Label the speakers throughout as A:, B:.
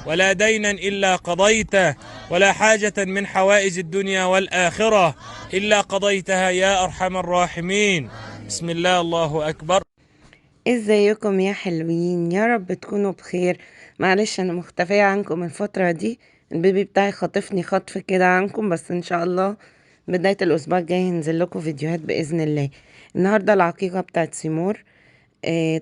A: ولا دينا إلا قضيته، ولا حاجة من حوائج الدنيا والآخرة إلا قضيتها يا أرحم الراحمين. بسم الله، الله أكبر.
B: ازيكم يا حلوين؟ يا رب تكونوا بخير. معلش انا مختفية عنكم الفترة دي، البيبي بتاعي خاطفني خطف كده عنكم، بس ان شاء الله بداية الاسبوع الجاي هنزل لكم فيديوهات باذن الله. النهاردة العقيقة بتاعت سيمور.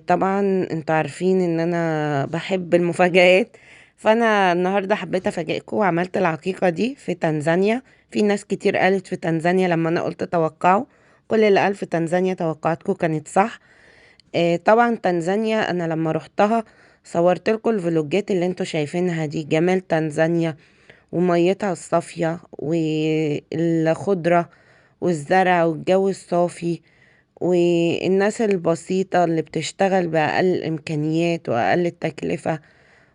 B: طبعا انتوا عارفين ان انا بحب المفاجآت، فانا النهاردة حبيت افاجئكم وعملت العقيقة دي في تنزانيا. في ناس كتير قالت في تنزانيا لما انا قلت توقعوا، كل اللي قال في تنزانيا توقعاتكم كانت صح. طبعا تنزانيا انا لما روحتها صورت لكم الفلوجات اللي انتوا شايفينها دي، جمال تنزانيا وميتها الصافية والخضرة والزرع والجو الصافي والناس البسيطة اللي بتشتغل بأقل الإمكانيات وأقل التكلفة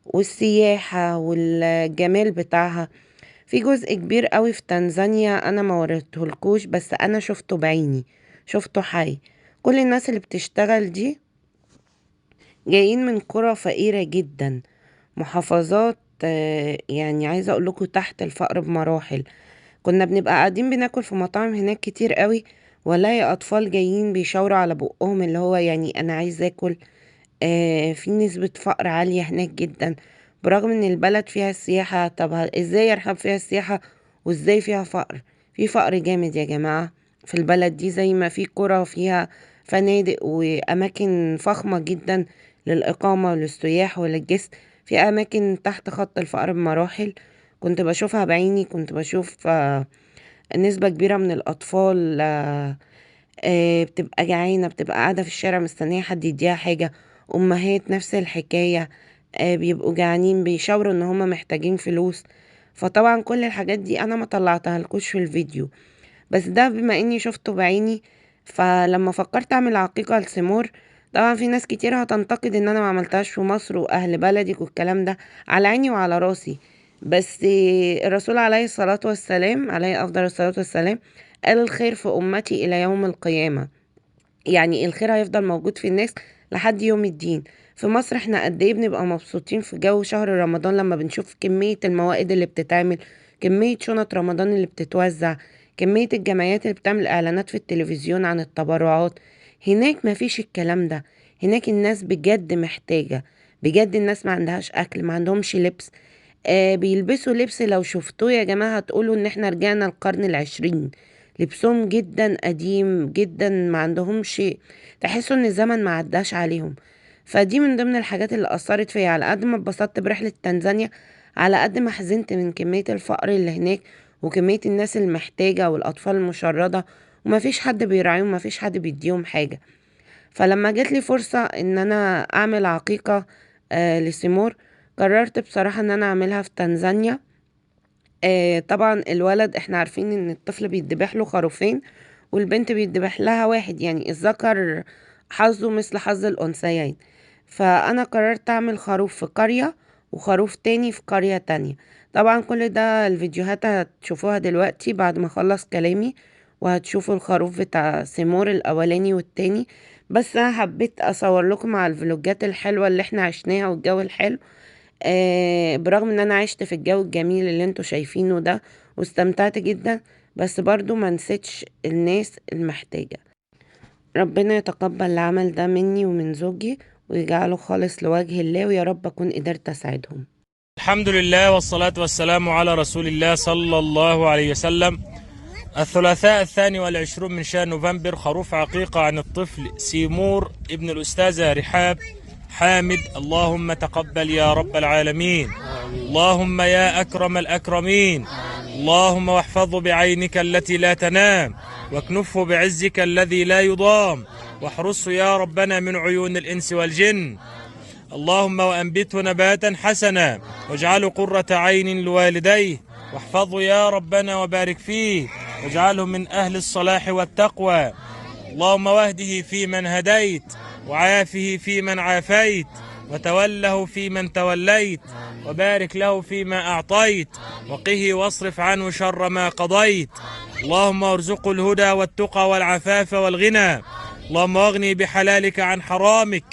B: والسياحة والجمال بتاعها. في جزء كبير قوي في تنزانيا أنا ما وريتهولكوش، بس أنا شفته بعيني، شفته حي. كل الناس اللي بتشتغل دي جايين من قرى فقيرة جدا، محافظات، عايزة اقول لكم تحت الفقر بمراحل. كنا بنبقى قاعدين بناكل في مطاعم هناك كتير قوي، ولاقي اطفال جايين بيشاوروا على بقهم اللي هو انا عايز اكل. في نسبة فقر عالية هناك جدا، برغم ان البلد فيها السياحة. طب ازاي يرحب فيها السياحة وازاي فيها فقر؟ في فقر جامد يا جماعة في البلد دي، زي ما في قرى فيها فنادق وأماكن فخمة جدا للإقامة وللسياح وللجسم، في أماكن تحت خط الفقر بمراحل. كنت بشوفها بعيني، كنت بشوف نسبة كبيرة من الأطفال، بتبقى جعانة، بتبقى قاعدة في الشارع مستنية حد يديها حاجة. أمهات نفس الحكاية، بيبقوا جعانين، بيشاوروا إن هما محتاجين فلوس. فطبعا كل الحاجات دي أنا ما طلعتها لكوش في الفيديو، بس ده بما إني شفته بعيني. فلما فكرت أعمل عقيقة لسيمور، طبعا في ناس كتير هتنتقد إن أنا ما عملتهاش في مصر وأهل بلدك والكلام ده، على عيني وعلى راسي، بس الرسول عليه الصلاة والسلام، عليه أفضل الصلاة والسلام، قال الخير في أمتي إلى يوم القيامة. يعني الخير هيفضل موجود في الناس لحد يوم الدين. في مصر احنا قد ايه بنبقى مبسوطين في جو شهر رمضان لما بنشوف كمية الموائد اللي بتتعمل، كمية شنط رمضان اللي بتتوزع، كمية الجمعيات اللي بتعمل اعلانات في التلفزيون عن التبرعات. هناك ما فيش الكلام ده. هناك الناس بجد محتاجة، بجد الناس ما عندهاش اكل، ما عندهمش لبس، بيلبسوا لبس لو شفتوه يا جماعة هتقولوا ان احنا رجعنا القرن العشرين. لبسهم جدا قديم جدا، ما عندهمش، تحسوا ان الزمن ما عداش عليهم. فدي من ضمن الحاجات اللي أثرت فيا. على قد ما اتبسطت برحلة تنزانيا، على قد ما حزنت من كمية الفقر اللي هناك وكمية الناس المحتاجة والأطفال المشردة، وما فيش حد بيراعيهم، وما فيش حد بيديهم حاجة. فلما جات لي فرصة ان انا اعمل عقيقة، لسيمور، قررت بصراحة ان انا اعملها في تنزانيا. طبعا الولد احنا عارفين ان الطفل بيتذبح له خروفين والبنت بيتذبح لها واحد، يعني الذكر حظه مثل حظ الأنثيين. فأنا قررت أعمل خروف في قرية وخروف تاني في قرية تانية. طبعا كل ده الفيديوهات هتشوفوها دلوقتي بعد ما اخلص كلامي، وهتشوفوا الخروف بتاع سيمور الأولاني والتاني. بس أنا حبيت أصور لكم على الفلوجات الحلوة اللي احنا عشناها والجو الحلو، برغم ان انا عشت في الجو الجميل اللي انتوا شايفينه ده واستمتعت جدا، بس برضو ما نسيتش الناس المحتاجة. ربنا يتقبل العمل ده مني ومن زوجي ويجعله خالص لوجه الله، ويا رب اكون قدرت اساعدهم.
A: الحمد لله والصلاة والسلام على رسول الله صلى الله عليه وسلم. الثلاثاء 22 من شهر نوفمبر، خروف عقيقة عن الطفل سيمور ابن الأستاذة رحاب حامد. اللهم تقبل يا رب العالمين، اللهم يا أكرم الأكرمين، اللهم واحفظه بعينك التي لا تنام، واكنفه بعزك الذي لا يضام، واحرسه يا ربنا من عيون الإنس والجن. اللهم وأنبته نباتا حسنا، واجعله قرة عين لوالديه، واحفظه يا ربنا وبارك فيه، واجعله من أهل الصلاح والتقوى. اللهم واهده في من هديت، وعافه في من عافيت، وتوله في من توليت، وبارك له فيما أعطيت، وقه واصرف عنه شر ما قضيت. اللهم ارزقه الهدى والتقى والعفاف والغنى. اللهم اغني بحلالك عن حرامك،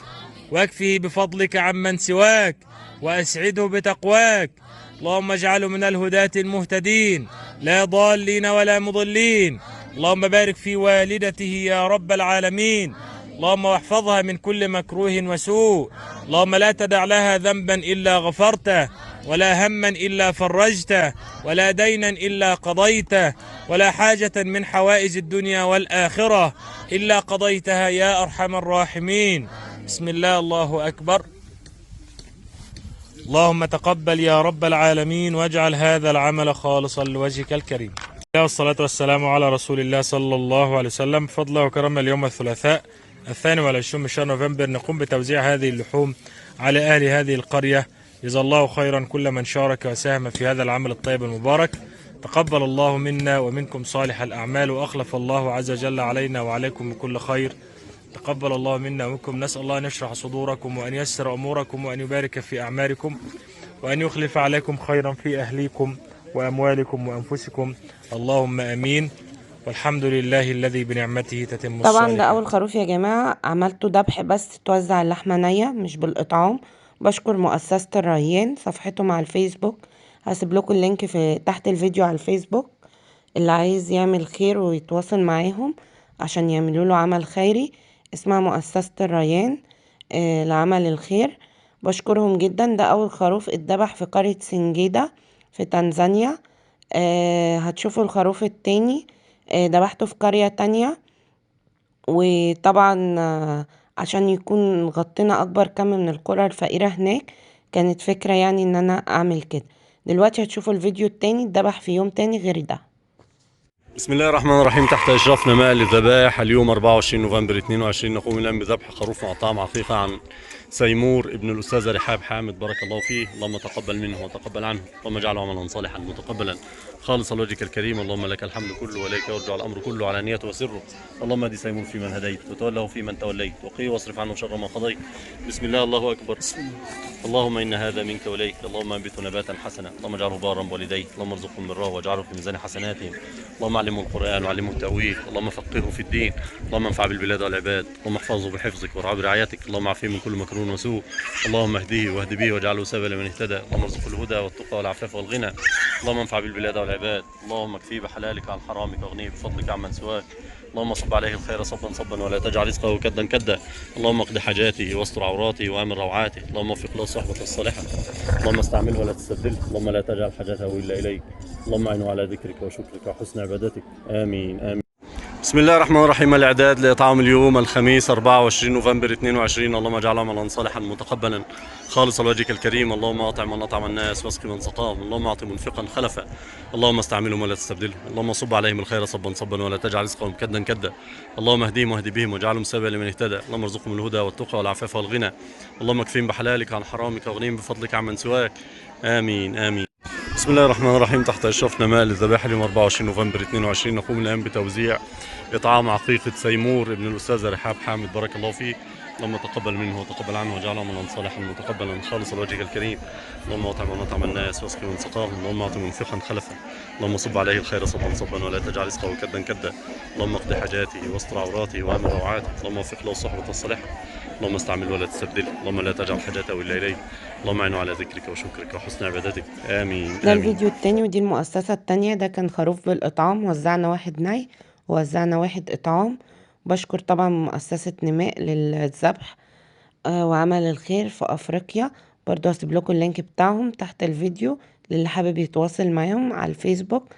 A: واكفه بفضلك عمن سواك، وأسعده بتقواك. اللهم اجعله من الهداة المهتدين، لا ضالين ولا مضلين. اللهم بارك في والدته يا رب العالمين. اللهم واحفظها من كل مكروه وسوء. اللهم لا تدع لها ذنبا إلا غفرته، ولا هما إلا فرجته، ولا دينا إلا قضيته، ولا حاجة من حوائج الدنيا والآخرة إلا قضيتها يا أرحم الراحمين. بسم الله، الله أكبر. اللهم تقبل يا رب العالمين، واجعل هذا العمل خالصا لوجهك الكريم. والصلاة والسلام على رسول الله صلى الله عليه وسلم. فضلا وكرما، اليوم الثلاثاء 22 من شهر نوفمبر نقوم بتوزيع هذه اللحوم على أهل هذه القرية. جزا الله خيرا كل من شارك وساهم في هذا العمل الطيب المبارك. تقبل الله منا ومنكم صالح الأعمال، وأخلف الله عز وجل علينا وعليكم بكل خير. تقبل الله منا ومنكم. نسأل الله أن يشرح صدوركم، وأن ييسر أموركم، وأن يبارك في أعمالكم، وأن يخلف عليكم خيرا في أهليكم وأموالكم وأنفسكم. اللهم أمين. والحمد لله الذي بنعمته تتم
B: طبعا ده
A: الصالحات.
B: اول خروف يا جماعة عملته ذبح، بس توزع اللحمة نية مش بالإطعام. بشكر مؤسسة الريان، صفحتهم على الفيسبوك، هسيب لكم ال link في تحت الفيديو على الفيسبوك. اللي عايز يعمل خير ويتواصل معاهم عشان يعملوا له عمل خيري، اسمها مؤسسة الريان لعمل الخير. بشكرهم جدا. ده اول خروف اتذبح في قرية سنجيدة في تنزانيا. هتشوفوا الخروف التاني، ذبحته في قرية تانية. وطبعا عشان يكون غطينا اكبر كم من القرى الفقيرة هناك، كانت فكرة يعني ان انا اعمل كده. دلوقتي هتشوفوا الفيديو التاني اتذبح في يوم تاني غير ده.
C: بسم الله الرحمن الرحيم. تحت إشراف نماء للذبائح اليوم 24 نوفمبر 22 نقوم الآن بذبح خروف مع طعام عقيقة عن سيمور ابن الأستاذة رحاب حامد، بارك الله فيه. اللهم تقبل منه وتقبل عنه، اللهم اجعله عملا صالحا متقبلا خالصا لوجهك الكريم. اللهم لك الحمد كله وليك يرجع الأمر كله على نيته وسره. اللهم اهد سيمور فيمن هديت، وتوله فيمن توليت، وقيه واصرف عنه شر ما قضيت. بسم الله، الله أكبر. اللهم إن هذا منك وليك. اللهم انبته نباتا حسنا، اللهم اجعله بارا بوالديه، اللهم ارزقه من براه واجعله في ميزان حسناتهم. اللهم علمه القرآن وعلمه التأويل، اللهم فقهه في الدين، اللهم انفع بالبلاد والعباد، اللهم احفظه بحفظك وارعاه برعايتك، اللهم عافيه من كل مكروه وسوء، اللهم اهديه واهد به واجعله سببا لمن اهتدى، اللهم ارزقه الهدى والتقى والعفاف والغنى، اللهم انفع بالبلاد والعباد، اللهم اكفيه بحلالك عن حرامك واغنيه بفضلك عمن سواك، اللهم صب عليه الخير صبا صبا ولا تجعل رزقه كدا كدا، اللهم اقض حاجاته واستر عوراته وامن روعاته، اللهم وفق له الصحبة الصالحة، اللهم استعمله ولا تستبدله، اللهم لا تجعل حاجته الا اليك، اللهم اعنه على ذكرك وشكرك وحسن عبادتك، امين امين. بسم الله الرحمن الرحيم. الاعداد لاطعام اليوم الخميس 24 نوفمبر 22. اللهم اجعل عملا صالحا متقبلا خالصا لوجهك الكريم. اللهم اطعم من اطعم الناس واسق من سقاهم، اللهم اعط منفقا خلفا، اللهم استعملهم ولا تستبدلهم، اللهم صب عليهم الخير صبا صبا ولا تجعل رزقهم كدا كدا، اللهم اهديهم واهد بهم واجعلهم سببا لمن اهتدى، اللهم ارزقهم الهدى والتقى والعفاف والغنى، اللهم اكفهم بحلالك عن حرامك واغنيهم بفضلك عمن سواك، امين امين. بسم الله الرحمن الرحيم. تحت اشراف نماء للذبائح اليوم 24 نوفمبر 22 نقوم الان بتوزيع اطعام عقيقة سيمور ابن الاستاذة رحاب حامد، بارك الله فيه. اللهم تقبل منه وتقبل عنه واجعله عملا صالحا متقبلا خالصا لوجهك الكريم. اللهم اطعم من اطعم الناس واسق من سقاهم، اللهم اعط منفقا خلفا، اللهم صب عليه الخير صبا صبا ولا تجعل رزقه كدا كدا، اللهم اقض حاجاته واستر عوراته وامن روعاته، اللهم وفق له الصحبة الصالحة، اللهم استعمله ولا تستبدله، اللهم لا تجعل حاجته الا اليك، اللهم اعنه على ذكرك وشكرك وحسن عبادتك، امين
B: ده
C: امين.
B: الفيديو التاني ودي المؤسسة التانية. ده كان خروف بالإطعام، وزعنا واحد ني ووزعنا واحد إطعام. بشكر طبعا مؤسسة نماء للذبح وعمل الخير في أفريقيا. برضو هسيب لكم ال link بتاعهم تحت الفيديو للي حابب يتواصل معاهم على الفيسبوك.